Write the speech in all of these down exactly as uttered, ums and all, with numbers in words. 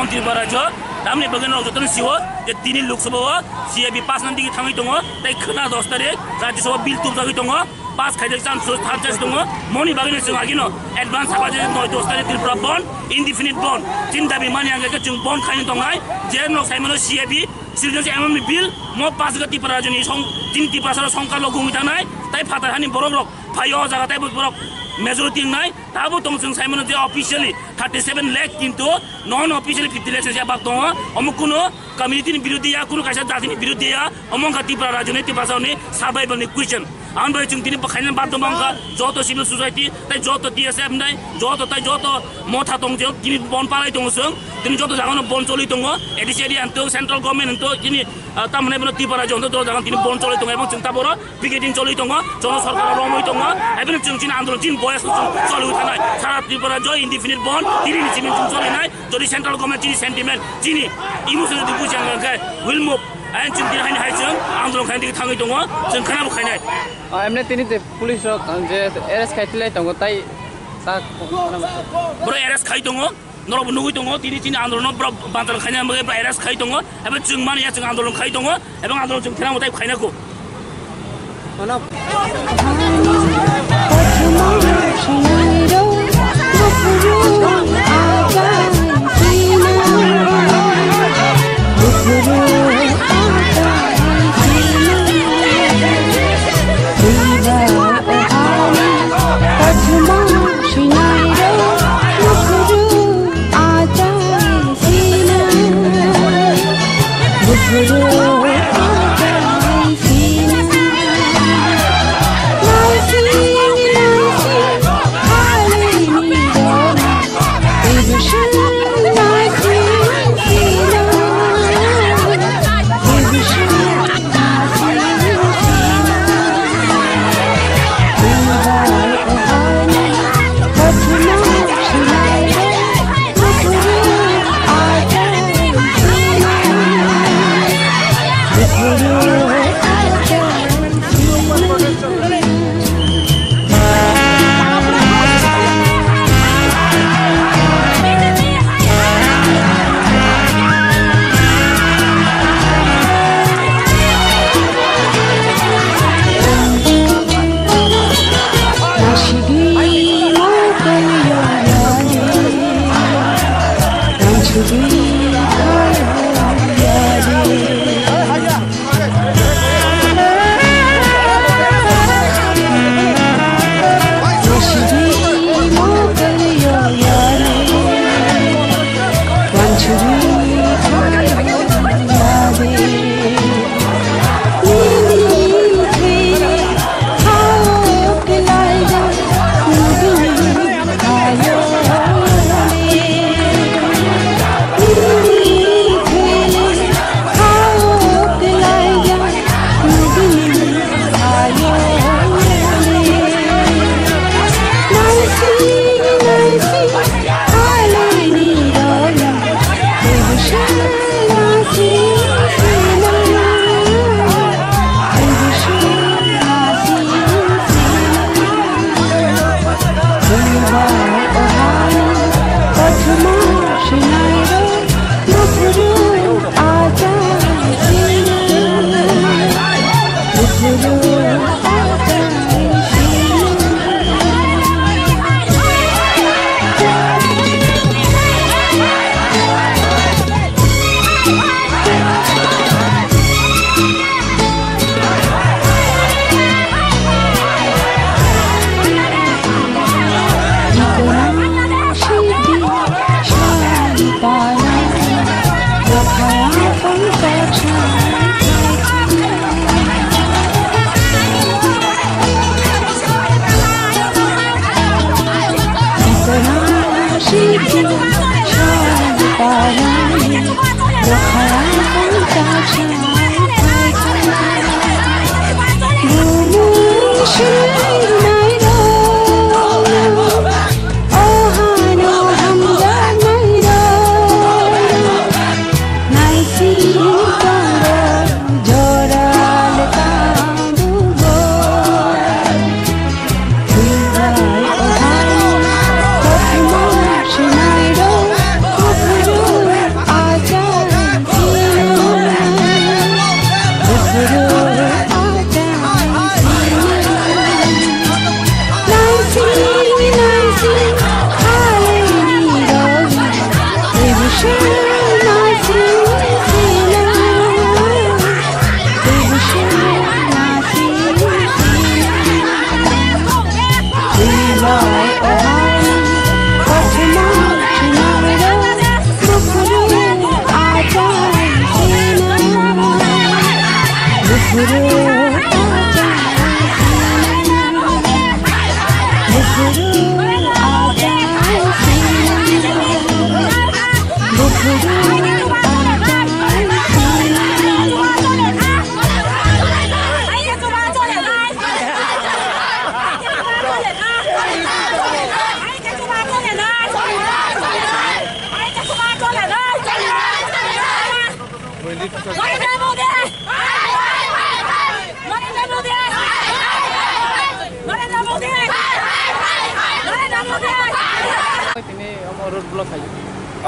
Tripura rajyo, tamni bagwi norok jotono siwo je tini Lok Sabha o C A B pass nang digi thangwi tongo, tei khwna dos tarik Rajya Sabha bill tubjagwi tongo, pass khaijak cham suro thar chas tongo, moni bagwino chwng agino advance haba je noi dos tarik Tripura bond, indefinite bond, chini dabi mani ang khe chwng bond khaini tongnai, je norok saimano C A B, Citizenship Amendment Bill, mo pass wngkha Tripura rajyoni song, chini Tiprasa rok songkar lo gungwi thangnai, tei phatar hani borok rok phai o jaga tei borok majority wngnai, tabo tong chwng saimano je officially thirty seven lakh kintu non officially fifty lakh se bak tongo, omo kuno community ni biruddhi ya, kuno kaisa jati ni biruddhi ya, omo wngkha Tripura rajyoni Tiprasa ni survival ni question. Ang bai chwng tini bwkhaina baddo mangkha, joto civil society, tei joto T S F nai, joto tei joto motha tong je, tini bon palai tongo chwng, tini joto jaga no bon choli tongo, A D C area anto, central government anto, tini, ah, tamni bono Tripura rajyo anto, joto jaga tini bon choli tongo, ebong chwng taboro picketing choli tongo, jono sorkar romoi tongo, ebong chwng chini andolon, chini boyas no chwng choli thanai, sara Tripura rajyo indefinite bon, tini ni chini chwng choli nai, jodi central government chini sentiment, chini emotion jodi bujang khe, will move. Ayang chwng tini haini hai chwng andolon khaina digi thangwi tongo, chwng khwnabo khainai. Ah, emne tini je police rok, ah, je arrest khai tilai tongo, tai sa khwnabo. Borok arrest khai tongo, norokbo nugwi tongo, tini chini andolon borok bantal khaina bagwi arrest khai tongo, ebo chwng mani ya chwng andolon khai tongo, ebo andolon chwng thinamo tai khaina kho.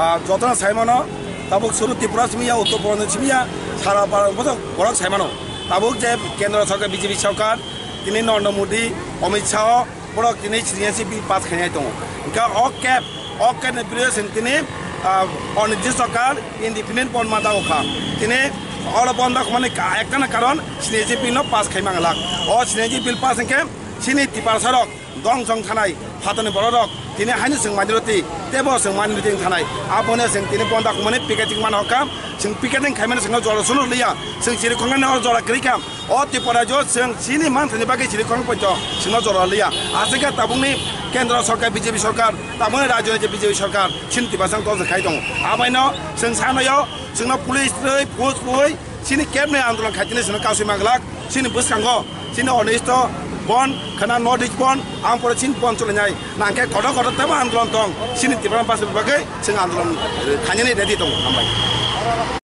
Ah, jotono saimano, tabuk suru Tripura simiya, Uttor Purandal simiya, sara para bosok borok saimano. Tabuk je kendro sarkar, B J P sarkar, tini Narendra Modi, Amit Shah, borok tini citizenship bill pass khainai tongo. Hingkhe o kep, o kep ni bill sing tini, ah, onijyo sarkar independent bon ma dago kha. Tini oro bon da khumani ka-, ekta na karon citizenship bill no pass khai manglak. O citizenship bill pass hingkhe chini Tiprasa rok dong song thanai, phatani borok rok tini haino sing mani roti, tebo sing mani roti thanai. Abono sing tini bon da khumani picketing man hokam, sing picketing khaimani singno jora suno liya, sing chiri khongnani oro jora kwrwi kha. O Tripura jo chwng chini manthani bagwi chiri khorang poito chwngno jora liya. Aswk khe tabukni kendro sarkar B J P sarkar, tabukni rajyoni je B J P sarkar chini Tiprasano torchar khai tongo. Abaino chwng sanayo chwngno police rwi, force rwi chini kebni andolon khaitini chwngno kasui manglak. Chini bwskango chini North East bon khana North East bon ang pore chini bon chulainai nangkhe kotor kotor tebo andolon tong chini Tipra basi bagwi chwng andolon khainani ready tongo. Hambai.